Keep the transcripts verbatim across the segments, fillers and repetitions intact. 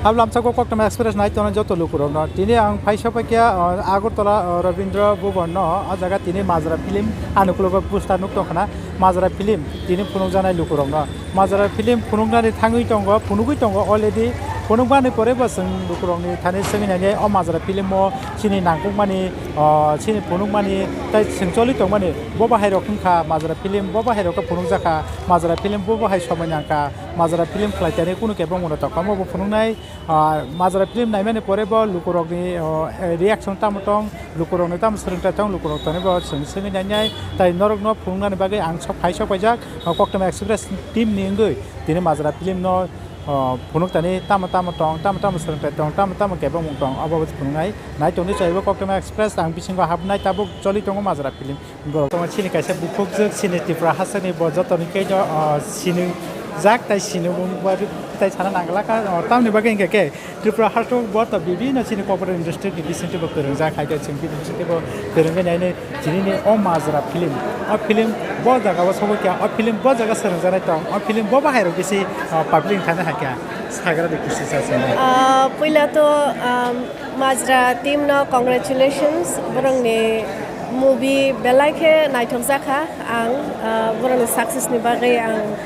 Hab lamsako Koktwma Express nai tongnai joto lukurokno. Tini ang phai sokphaikha, o, Agartala, o, Rabindra Bhuban no, o jaga tini Majra film ani ukologo poster nuk tongkhana. Majra film tini phunukjaknai lukurokno. Majra film phunuknani thangwi tongo, phunugwi tongo already. Phunukmani pore bo chwng lukurokni thani swngwi nainai o Majra film o chini nangkukmani, o, chini phunukmani tei chwng choli tongmani. Bo bahairok wngkha Majra film, bo bahairok khe phunukjakha Majra film, bo bahai somoi nangkha. Majra film khlai tani kunu kebengmano tongkha, omo bo phunuknai, ah, Majra film naimani pore bo lukurokni, oh, eh, reaction tamo tong, lukurokni tamo swrwngthai tong, lukurok tani bo chwng swngwi nainai, tai norokno phunuknani bagwi ang sok phai sok paijak, oh, Koktwma Express team ni wngwi tini Majra film no, oh, phunuk tani tamo tamo tong, tamo tamo swrwngthai tong, tamo tamo kebengmung tong, obo phunuknai. Nai tongdi chaibo Koktwma Express, ang bisingo habnai tabuk choli tongo Majra film. Borok tongma chini kaisa bukhukjwk, chini Tripura hasteni bo jotoni kaino, o, sinijak tai sinimung bai tai sana nangla kha, o, tamni bagwi hwnkha khe Tripura hasto bo to bibino chini corporate industry ni bisingtwi bo kwrwngjak hai khe chwng bini bisingtwi bo kwrwngwi nainai chini ni o Majra film. O film bo jaga o sogwi kha, o film bo jaga swrwngjaknai tong, o film bo bahairok bisi, o, public thani hai kha sagra de kisi sa chini. Ah, puila to, um, Majra team no congratulations, borokni movie belai khe naithokjak kha ang, ah, borokni success ni bagwi ang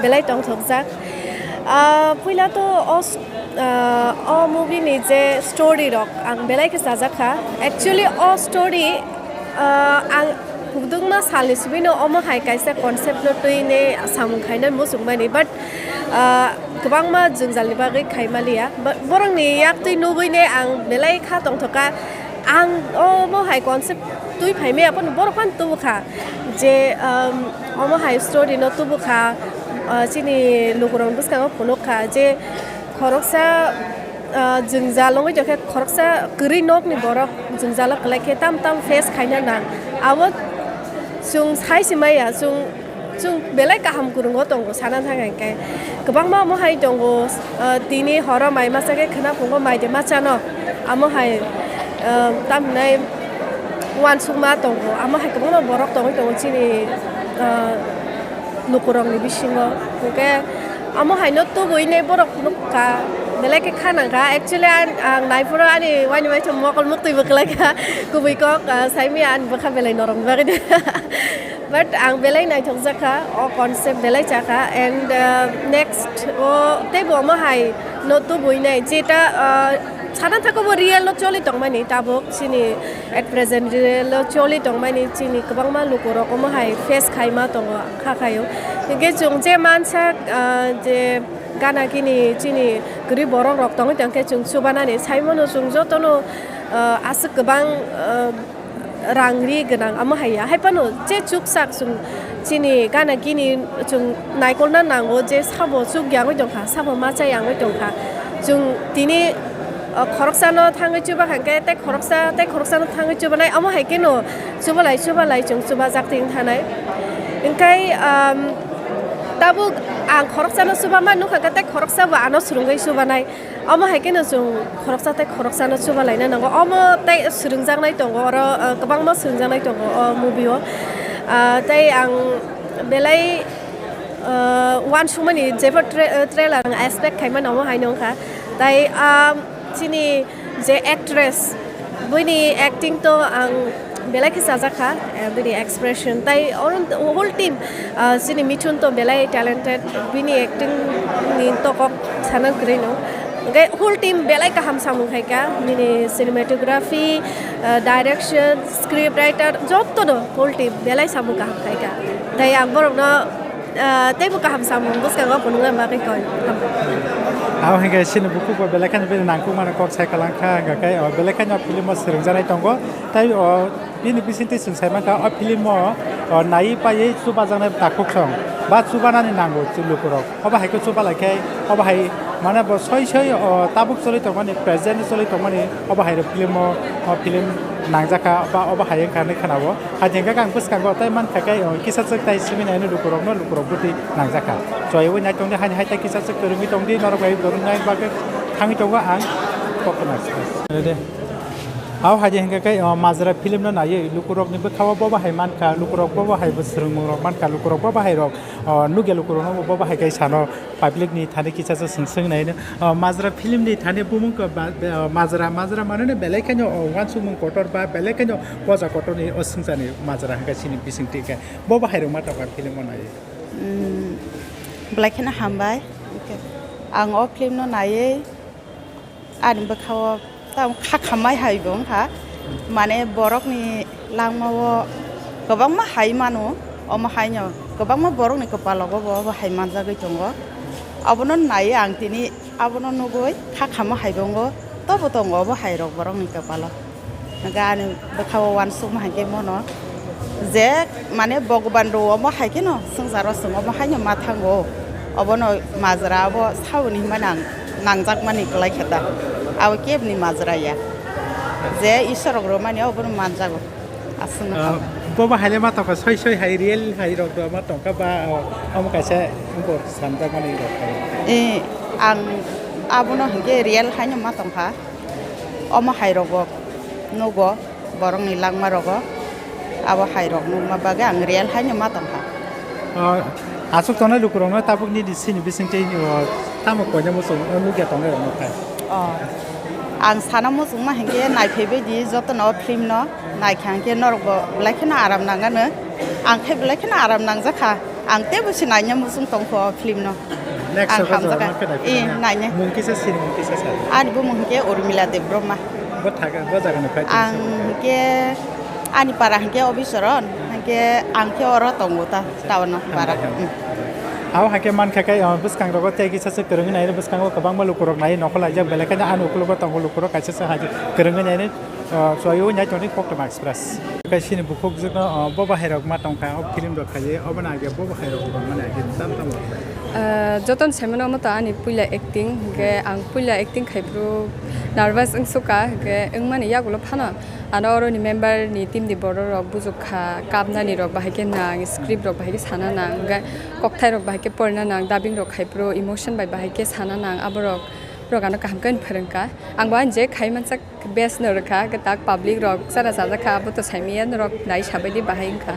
belai tongthokjak. Ah, puila to o s-, ah, o movie ni je story rok ang belai khe chajak kha. Actually o story, ah, ang hukdukma salni simi no omo hai kaisa concept no twi ne samung khainani muchungmani, but ah, kwbangma jwngjalni bagwi khaimaliya. Bo-, borokni yaktwi nugwini ang belai kha tongthokha. Ang omo hai concept twi phaimaya phano borok phano tubukha je, um, omo hai story no tubukha, ah, chini lukurokni bwskango phunukha je khoroksa, ah, jwngjal wngwi tongkhe khoroksa kwrwi nokni borok jwngjalo kwlai khe tam tam face khaina nang. Abo chwng sai se maya, chwng Chwng belai kaham kwrwngo tongo, sana thang hwnkhe kwbangma omo hai tongo, ah, tini horo mai masa khe khwna phungo mai de machano, amo hai, ah, tam hinai uansukma tongo, amo hai kwbangma borok tongwi tongo chini, ah, lukurokni bisingo, hwnkhe amo haino tubui ne borok nukha, belai khe kha nangkha. Actually, ang, ang naiphuru ani waini waitham mokol muktwi bo kwlai kha, kubui kok, ah, saimaya ani bwkha belai norok ni bagwi de. But ang belai naithokjak kha o concept belai chakha, and, uh, next o teibo omo hai no tubui nai jeta, uh, sana thaka bo real no choli tongmani tabuk chini at present real no choli tongmani chini kwbangma lukurok omo hai face khaima tongo kha khaio. Hingke chwng je mansa, uh, je gana gini chini kwrwi borok rok tongwi tongkhe chwng chubanani saimano chwng jotono, uh, aswk kwbang, uh, rang ri gwnang, amo hai ya. Hai phano je chuksak chwng chini gana gini chwng naikolna nango je sabo chuk yangwi tongkha, sabo macha yangwi tongkha. Chwng tini, o, khoroksano thangwi chuba kha khe tei khoroksa, tei khoroksano thangwi chubanai, amo hai kheno chubalai, chubalai chwng chubajak tong thanai. Hwnkhe, um, tabuk ang khoroksano chuba ma nukha khe tei khoroksa bo ano swrwngwi chubanai. Omo hai kheno chwng khoroksa tei khoroksano chuba laina nango. Omo tei swrwngjaknai tongo, oro, ah, kwbangma swrwngjaknai tongo o movie o. Ah, tei ang belai, ah, uansukmani jeba tra-, ah, trailer ang expect khaimani omo haino wngkha. Tei, ah, chini je actress, buini acting to ang belai khe chajak kha, eh, bini expression tai oro whole team, ah, chini Mithun to belai talented, bini acting ni to kok sana kwrwi no. Hwnkhe whole team belai kaham samung khai kha, bini cinematography, ah, direction, script writer joto no whole team belai samung kaham khai kha. Tai ang borok no Ah, teibo kaham samung bwskango phunukna bagwi koi. Abo hwnkhe chini bukhuk bo belai kheno bini nangkukmano kok sai kwlangkha, hwnkhe o belai kheno film o swrwngjaknai tongo. Tai o bini bisingtwi chwng sai mankha, o film o, o naiwi paiwi chubajaknai takhuk song ba chubanani nango lukurok. Obo hai khe chuba lai khe, obo hai mane bo soi soi o tabuk choli tongmani, present choli tongmani, obo hai rok film o, o film nangjakha ba obo hai wngkha hinwi khwnao. Hai hwnkhe ang bwskango tei mankha khe, o, kisa chwk tai simi naino lukurokno, lukurok bwtwi nangjakha. Choiwi nai tongdi, haini hai tei kisa chwk kwrwngwi tongdi, norok bai kwrwngnai bagwi thangwi tongo ang Koktwma Express. Ready? Abo hai de hingke khe, o, Majra film no naiwi lukurok ni bwkha o bo bahai mankha, lukurok bo bahai bo swrwngmung rok mankha, lukurok bo bahai rok, o, nugya lukurok no bo bahai khe sano public ni thani kisa se swng swng nai no, o, Majra film ni thani bumung ko ba, be, o, Majra, Majra mano no belai khe no, o, uansukmung kotor ba belai khe no poja kotor ni o swngchar ni Majra hingke chini bising twi khe bo bahai rok ma tongkha film o naiwi. Mm, belai kheno hambai. Ang o film no naiwi ani bwkha o tamo kha khamai hai bo wngkha. Mane borok ni langma o kwbangma hai mano, omo hai no kwbangma borok ni kwpal o bo bo hai manjagwi tongo. Abono naiwi ang tini abono nugwi kha khama hai bo wngo, tobo tongo obo hai rok borok ni kwpal o. Hingke ani bwkha o uansukma hingke bono je mane Bhagwan rwo omo hai kheno swngcharo chwng omo haino ma thango. Obono Majra abo saboni hinmani ang nangjakmani kwlai khe ta. Abo kebni Majra ya. Je Iswrok rwmani obono manjago. Aswkno Ah, tamo. Bo bo haile ma tongkha soi soi hai real hai rok do ma tongkha ba, oh, omo kaisa wngkha sanjakmani rok hai. Eh, ang abono hingke real haino ma tongkha. Omo hai rogo nugo borokni langma rogo. Abo hai rok nukma bagwi ang real haino ma tongkha. Ah, aswk tongnai lukurokno tabuk nini sini bisingtwi, oh, tamo koina muchung nukya tongnai rokno khai. Oh. Ang sana muchungma hinkhe naiphaibaidi jotono o film no naikha hinkhe norokbo belai kheno aram nangano. Ang khe belai kheno aram nangjakha. Ang teibo se naina muchung tongkha o film no. Next Ang o hamjakha. Jora ma khe naiphai Eh, na? Naina. Mung kisa sini mung kisa sa. Ani bumung hinkhe Urmila Debbarma. Bo thaga, bo jaga ni phai Ang tongsa. Hinkhe ani para hinkhe Obisoron, hinkhe ang khe oro tongo ta, town o para. Hambai, hambai. Mm. Abo hai khe mankha khe, ah, bwskangrogo tei kisa se kwrwngwi naino, bwskango kwbangma lukurok nai nokho laijak, belai kheno ani ukologo tongo lukurok kaisa se hai kwrwngwi naino, ah, chwlaiwi nai tongdi Koktwma Express. Kaisini bukhukjwkno, ah, bo bahairok ma tongkha, o film rok khaiwi, obono age bo bahairok rwmani age tam tamo. Ah, jotono saimano omo to ani puila acting, hwnkhe ang puila acting khaiphuru nervous wngsukha, hwnkhe wngmani yagulo phano. Ano oroni member ni team ni borok rok bujuk kha, kapnani rok bahai khe nang, script rok bahai khe sana nang, hwnkhe kokthai rok bahai khe porina nang, dubbing rok khai phuru emotion bai bahai khe sana nang, aborok, borok ano kaham khe phwrwng kha. Ang bo ani je khai mansak best no rwkha, hwnkhe tak public rok chara chajak kha, abo to saimanya norok nai sabaidi bahai wngkha.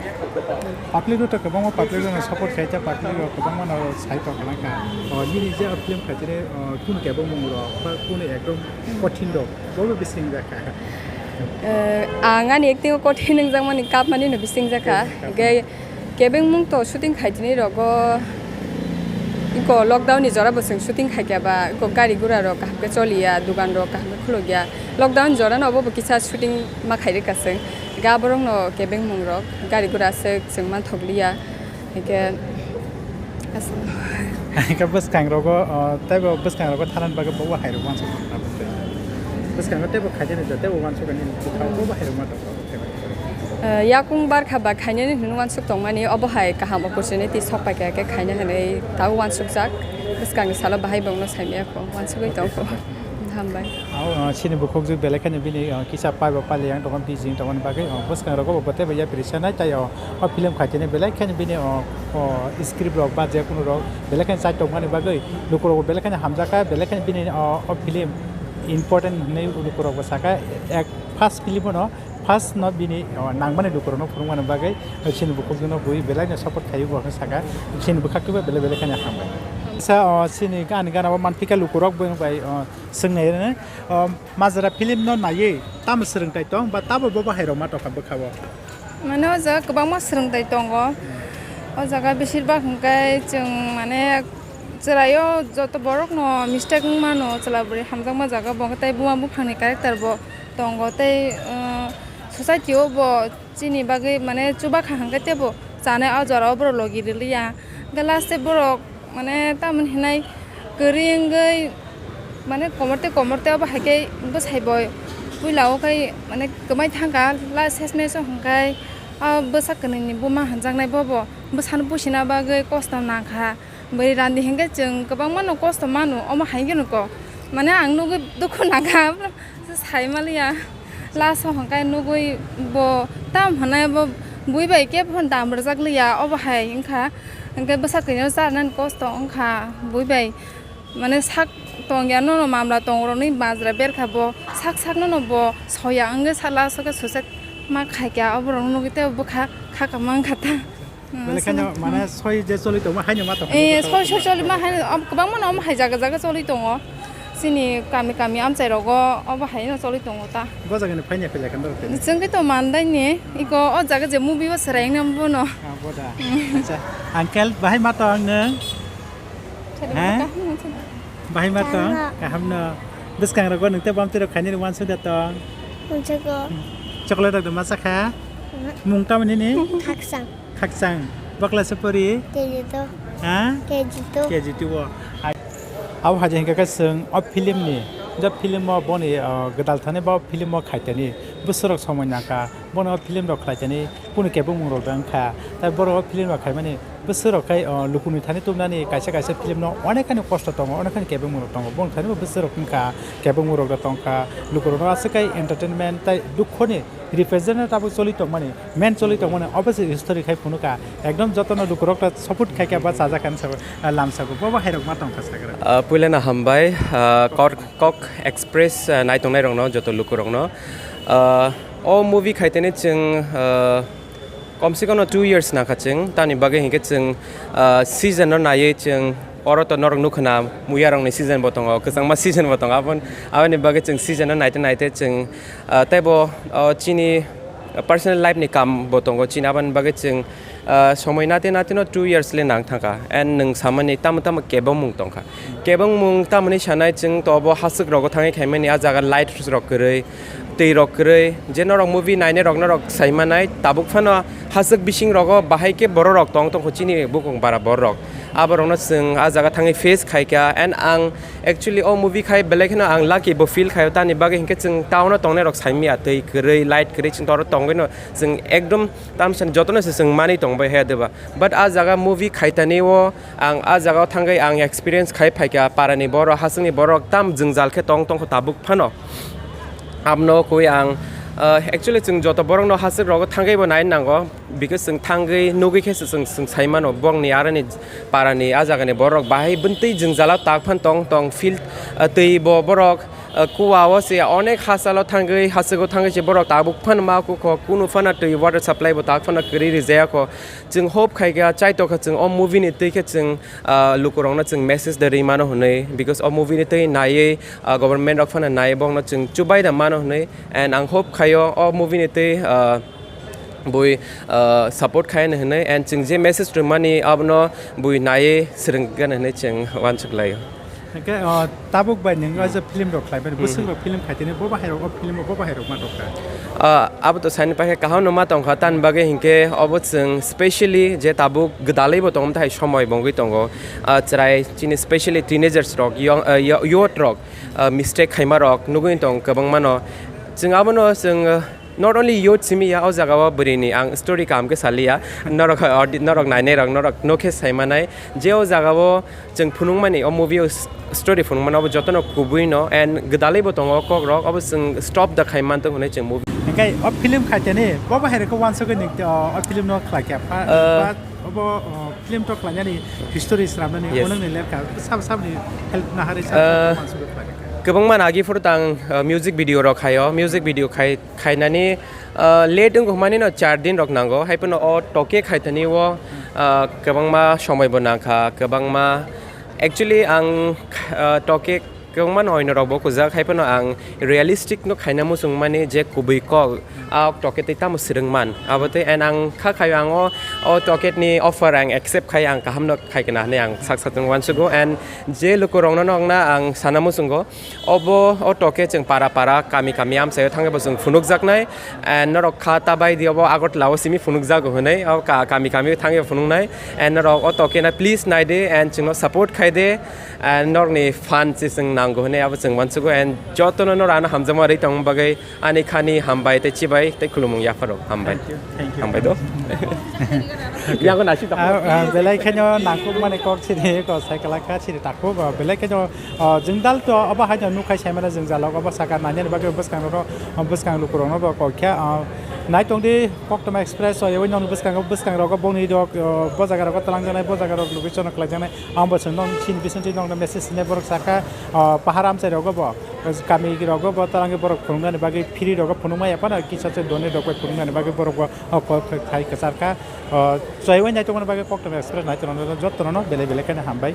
Public rok to kwbangma public rok no support khai kha, public rok kwbangma no sai tong kha. O nini je film khai tini, o, kunu kebo mung rok ba kunu ekdom kothin rok. Bobo bising jakha. Eh, ang ani acting o kothin wngjakmani kapmani no bising jakha. Kothin kapmani. Hwnkhe kebengmung to shooting khaitini rogo, iko lockdown ni jora bo chwng shooting khaikha ba, iko gari gura rok kaham khe choliya, dugan rok kaham khe khulukya. Lockdown jora no obo bo kisa shooting ma khairikha chwng. Hwnkhe aborok no kebengmung rok gari gura aswk chwng manthokliya. Hingke, aswk. Hingke bwskangrogo, o, teibo bwskangrogo thanani bagwi bo hairok uansuk tongkha. Bwskango teibo khainani da, teibo uansukani bwkha bo hairok ma tongkha. Eh, yakung barkha ba khainani hwnwi uansuk tongmani, obo hai kaham opportunity sok paikha khe khaina hwnwi ta uansukjak. Bwskangni salo bahai bongno saimaya kho, uansugwi tongkho. Hambai. Abo, ah, chini bukhukjwk belai kheno bini, ah, kisa pai ba pali yang tongo, busy wng tongmani bagwi, ah, bwskangrogo bo teibo yapri sanai, tei, ah, o film khaitini belai kheno bini, ah, o script rok ba je kunu rok belai kheno chai tongmani bagwi, lukurokbo belai kheno hamjakha, belai kheno bini, ah, o film important hwnwi lukurokbo sakha, ek first film-o no, first no bini, ah, nangmani lukurokno phunukmani bagwi, chini bukhukjwkno bui belai no support khaiwi bo hwnwi sakha, chini bwkhak twibo belai belai kheno hambai. Sa, ah, chini ani gana o manphi kha lukurok bo bai, ah, Swngnai rwnai, o, Majra film no naiwi tamo swrwngthai tong ba tamo bo bahairok ma tongkha bwkha o? Mane o jaga kwbangma swrwngthai tongo. O jaga beshirbak hwnkhe chwng mane chwraio joto borokno mistake wng mano, chwla bwrwi hamjakma jaga bo hwnkhe tei buma buphangni character bo tongo tei, uh, society o bo chini bagwi mane chubakha hwnkhe teibo chanai o jorao borok logi rwliya. Hwnkhe last tei borok mane tamoni hinai kwrwi wngwi mane komorte komorte obo hai khe bwsai bo puila o khai mane kwmai thangkha la sesmeso hwnkhe o bwsa kwnwini buma hwnjaknai bobo bwsano pusina bagwi kosto nangkha bwrwi randi hinkhe chwng kwbangmano kosto mano omo hai kheno kok mane ang nugwi dukhu nangkha. Sai maliya, last o hwnkhai nugwi bo tam hwnai bo bui bai khe phone dam rwjak liya, obo hai wngkha. Hwnkhe bwsa kwrwino charnani kosto wngkha bui bai, mane sak Tongya nono mamla tongrokni majra berkha bo sak sak nono bo soya wngwi sala soke suicide ma khaikha oborok nugwi tei bwkha khaka mankha ta. Belai kheno mane soi je choli tongma haino ma tongkha. Eh, soi soi choli ma haino kwbangma no omo hai jaga jaga choli tongo. Chini kami kami amchai rogo obo haino choli tongo ta. Bo jaga ni phaini phai jakha ndoro tene. Chwng khe to mandai ni iko o jaga je movie o serai wngna bono. Ah, boda. Acha, uncle bahai ma tong nung? Ha? Bahai ma tong? Kaham no. Bwskang rogo nung te bam tiro khaini rok wansu da tong. Unsago. Chocolate rok da ma sakha? Mung tamo nini? Khaksang. Khaksang. Bakla se pori? K G two. Ha? K G two. K G two o. Abo hai hingka khe chwng o film ni, je film o boni, ah, gwdal thani bo film o khaitani. Bwswk rok somoi nangkha. Bono o film rok khlaitani kunu kebengmung rok da wngkha. Tai borok o film rok khaimani bwswk rok khai, o, lukuni thani tubnani kaisa kaisa film no onek khani kosto tongo, onek khani kebengmung rok tongo. Boni thani bo bwswk rok wngkha, kebengmung rok da tongkha. Lukurok no aswk khai entertainment tai dukho ni represent tabuk choli tongmani, main choli tongmani, obo se history khai phunukha. Ekdom jotono lukurok ta support khaikha ba chajakha hinwi sabo, ah, lamsago. Bobo hairok ma tongkha sagra. Ah, puilano hambai, ah, kok, kok Express, ah, naitongnai rokno, joto lukurokno. Ah, o movie khaitene chwng, ah, komse komo two years nangkha chwng, tamni bagwi hinkhe chwng, ah, season no naiwi chwng oro to norok nukha na, muya rokni season bo tongo, kwchangma season bo tongo, aboni, aboni bagwi chwng season no naite naite chwng, ah, teibo, ah, chini personal life ni kam bo tongo, chini aboni bagwi chwng, ah, somoi nate nate no two years le nang thangkha, and nwng samani tamo tamo kebengmung tongkha. Kebengmung tamoni sanai chwng to obo haswk rogo thangwi khaimani, ah jaga light rok kwrwi, twi rok kwrwi, je norok movie nainai rok norok sai manai, tabuk phano haswk bising rogo bahai khe borok rok tong tongkho chini bukung bara borok rok. Abo rokno chwng ah jaga thangwi face khaikha, and ang actually o movie khai belai kheno ang lucky bo feel khaio, tamni bagwi hinkhe chwng town o tongnai rok sai manya, twi kwrwi, light kwrwi chwng toro tongwi no chwng ekdom tamsani jotono se chwng manwi tong bai haya deba. But ah jaga movie khaitani o ang ah jaga o thangwi ang experience khai phaikha, parani borok, haswkni borok tam jwngjal khe tong tongkho tabuk phano. Abno koi ang, ah, actually chwng joto borokno haswk rogo thangwi bo nai nango, because chwng thangwi nugwi khe se chwng, chwng sai mano bongni aroni parani ah jagani borok bahai bwntwi jwngjalo tak phan tong tong field, ah, twi bo borok, ah, kuwa o se onek hachalo thangwi haswk o thangwi se borok tabuk phano ma kukho kunu phano twi water supply bo tak phano kwrwi rijaya kho. Chwng hope khaikha, chaitokha chwng o movie ni twi khe chwng, ah, lukurokno chwng message da rwi mano hwnwi, because o movie ni twi naiwi, ah, government rok phano naiwi bokno chwng chubai da mano hwnwi, and ang hope khaio o movie ni twi, ah, bui, ah, support khai hwnwi, and chwng je message rwmani abono bui naiwi swrwngkha hwnwi chwng uansuk laio. Hingke, o, tabuk bai nwng o je film rok khlai mani, hmm, bwswk rok film khai tini, bo bahai rok o film o, bo bahai rok ma tongkha. Ah, abo to sani paikhe kaham no ma tongkha, tamni bagwi hinkhe obo chwng specially je tabuk gwdalwi bo tongmani somoi bo wngwi tongo. Ah, chwrai chini specially teenagers rok, young, ah, yo-, youth rok, ah, mistake khaima rok nugwi tong kwbangma no. Chwng abono chwng, ah, not only youth simi ya, o jaga o bwrwi ni ang story kaham khe saliya. Norok, ah, norok nainai rok, norok nokhe sai manai je o jaga o chwng phunukmani, o movie o s-, story phunukmani, obo jotono kubui no, and gwdalwi bo tongo o kok rok, obo chwng stop da khai mantong hwnwi chwng movie. Hingke o film khaiteni, bo bahai rok uansugwi ni, o, o film no khlai kha. Pa-, Uh, pa-, obo, o, film to khlainani history swnamnani, yes, onang ni lerka, sab, sab ni help naharwi sab, uh, sab uansugwi khlai kha. Kwbangma agi phuru tang, uh, music video rok khaio, music video khai, khainani, ah, late wngkha hwnmani no char din rok nango, hai phano o toke khaithani o, ah, kwbangma somoi bo nangkha, kwbangma. Actually, ang, ah, toke kwbangma no oino rok bo kujak, hai phano ang realistic no khaina muchung mani je kubui kok, ah, toke tei tamo swrwng man. Abo tei, and ang kha khaio ang o, o toke ni offer ang accept khai, ang kaham no khai kana hwnwi ang sak sak uansugo, and je luku rok no nokna ang sana muchungo. Obo o toke chwng para para, kami kami amchaio thangwi bo chwng phunukjaknai. And norok kha ta bai di obo Agartala o simi phunukjago hwnwi, o ka-, kami kami thangwi phunuknai. And norok o toke no please nai di and chwngno support khai di. And norokni fan se chwng nango hwnwi abo chwng uansugo. And jotono norok ano hamjakma rwi tongma bagwi ani khani hambai tei chibai tei khulumung yapharo. Hambai. Thank you, thank you. Hambai do. Yago nasi tong. Ah, ah, belai kheno nangkuk mani kok sini, kok sai kala kha sini takuk, ah, belai kheno, ah, jwng dal to abo hai no nukhai sai mano jwng jalok abo saka nanya ni bagwi bwskang rok, ah, bwskang lukurok no bo kok kha, ah, Naitung di Koktwma Express o, ewi nong bwskango, bwskangrogo bongni rok, o, bo jaga rogo twlangjaknai, bo jaga rok location rok khlaijaknai. Ang bo chwng nong chini bising chini nong message sinai borok sakha, o, pahar amchai rogo bo, kami rogo bo twlangwi borok phunuknani bagwi phiri rogo phunukma ya phano kisa se doni rok bai phunuknani bagwi borok bo, o, kok khai kwchar kha. O, chwng ewi naitung bagwi Koktwma Express naitung jotono belai belai kheno hambai.